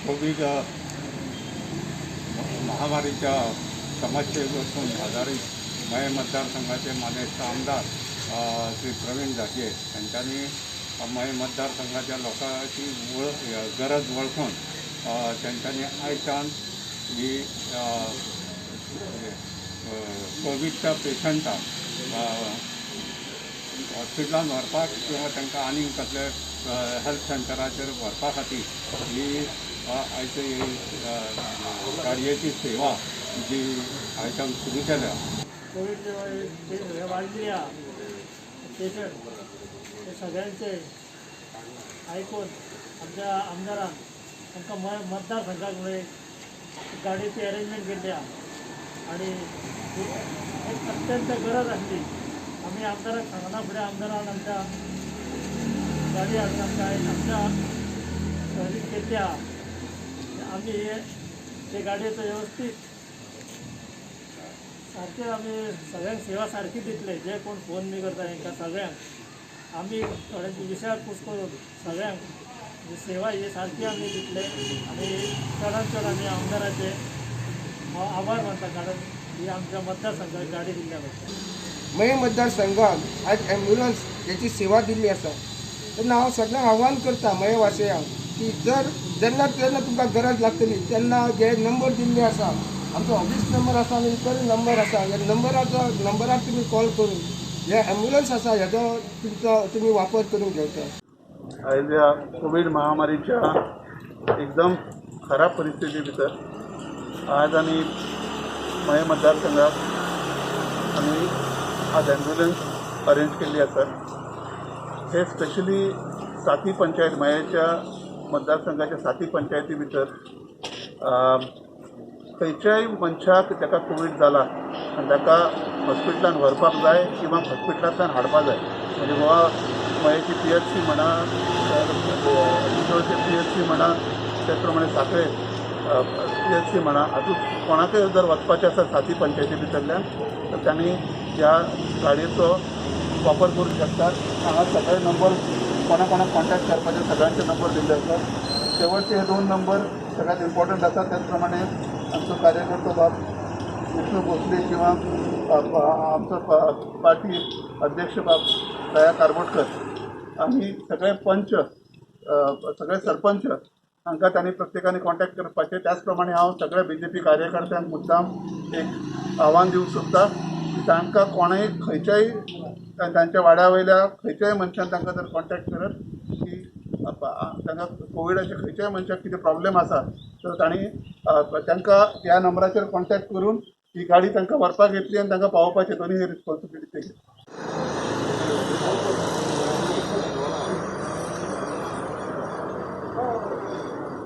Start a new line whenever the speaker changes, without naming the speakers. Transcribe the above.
Covid महामारीच्या समस्ये वचून आदारीत मये मतदारसंघाचे मानेस्त आमदार श्री प्रवीण झांटये हांच्यांनी मये मतदारसंघाच्या लोकांची गरज वळखून तेंच्यांनी आयच्यान ही कोवीडच्या पेशंटाक हॉस्पिटलान व्हरपाक किंवा तांकां आनीक कसले हेल्थ सेंटराचेर व्हरपा खातीर ही आयची गाडयेची सेवा जी आयच्यान सुरू केल्या.
कोवीड हे वाडली आहा पेशंट ते सगळ्यांचे आयकून आमच्या आमदारान तांकां मतदारसंघाक म्हणून गाडयेची अरेंजमेंट केल्ली आहा आनी एक अत्यंत गरज आसली. आमी आमदाराक सांगना फुडें आमदारान आमच्या गाडी हाडून आमकां आमच्या सर्वीस केल्ली आहा. आमी हे ते गाडयेचो व्यवस्थीत सारके आमी सगळ्यांक सेवा सारकी दितले. जे कोण फोन बी करता तांकां सगळ्यांक आमी थोड्यांची विचारपूस करून सगळ्यांक सेवा ही सारकी आमी दितले आनी चडान चड आमी आमदाराचे आभार मानता, कारण ही आमच्या मतदारसंघाक गाडी दिल्ल्या बद्दल.
मये मतदारसंघात आज ॲम्ब्युलन्स हेची सेवा दिल्ली आसा. तेन्ना हांव सगळ्यांक आव्हान करता मये वासियांक की जर जेन्ना जेन्ना तुमकां गरज लागतली तेन्ना जे नंबर दिल्ले आसा, आमचो ऑफीस नंबर आसा आनी इतर नंबर आसा, ह्या नंबरार तुमी कॉल करून हे ॲम्ब्युलन्स आसा हेजो तुमचो तुमी वापर करून घेवचो.
आयज ह्या कोवीड महामारीच्या एकदम खराब परिस्थिती भितर आज आमी मये मतदारसंघाक आमी आज ॲम्ब्युलन्स अरेंज केल्ली आसा. हे स्पेशली साती पंचायत मयेच्या मतदारसंघाच्या साती पंचायती भितर खंयच्याय मनशाक ताका कोवीड जाला आनी ताका हॉस्पिटलान व्हरपाक जाय किंवा हॉस्पिटलांतल्यान हाडपाक जाय, म्हणजे गोवा मयेची पी एच सी म्हणा, डिचोळची पी एच सी म्हणा, त्याच प्रमाणे साखळे पी एच सी म्हणा, हातूंत कोणाकय जर वचपाचें आसा साती पंचायती भितरल्यान तर तांणी ह्या गाडयेचो वापर करूंक शकतात. हांगा सगळे नंबर कोणा कोणाक कॉन्टॅक्ट करपाचे सगळ्यांचे नंबर दिल्ले आसात. शेवटचे हे दोन नंबर सगळ्यात इम्पॉर्टंट आसात. त्याच प्रमाणे आमचो कार्यकर्तो बाब विष्णू भोसले किंवा आमचो पार्टी अध्यक्ष बाब दया कारबोटकर आनी सगळे पंच सगळे सरपंच हांकां तांणी प्रत्येकान कॉन्टॅक्ट करपाचें. त्याच प्रमाणे हांव सगळ्या बी जे पी कार्यकर्त्यांक मुद्दाम एक आव्हान दिवंक सोदता की तांकां कोणूय खंयच्याय तांच्या वाड्या वयल्या खंयच्याय मनशान तांकां जर कॉन्टॅक्ट करत की तांकां कोविडाचे खंयच्याय मनशाक कितें प्रॉब्लेम आसा तर तांणी तांकां ह्या नंबराचेर कॉन्टॅक्ट करून ही गाडी तांकां व्हरपाक येतली आनी तांकां पावोवपाची दोनूय ही रिस्पॉन्सिबिलिटी ते घेतली.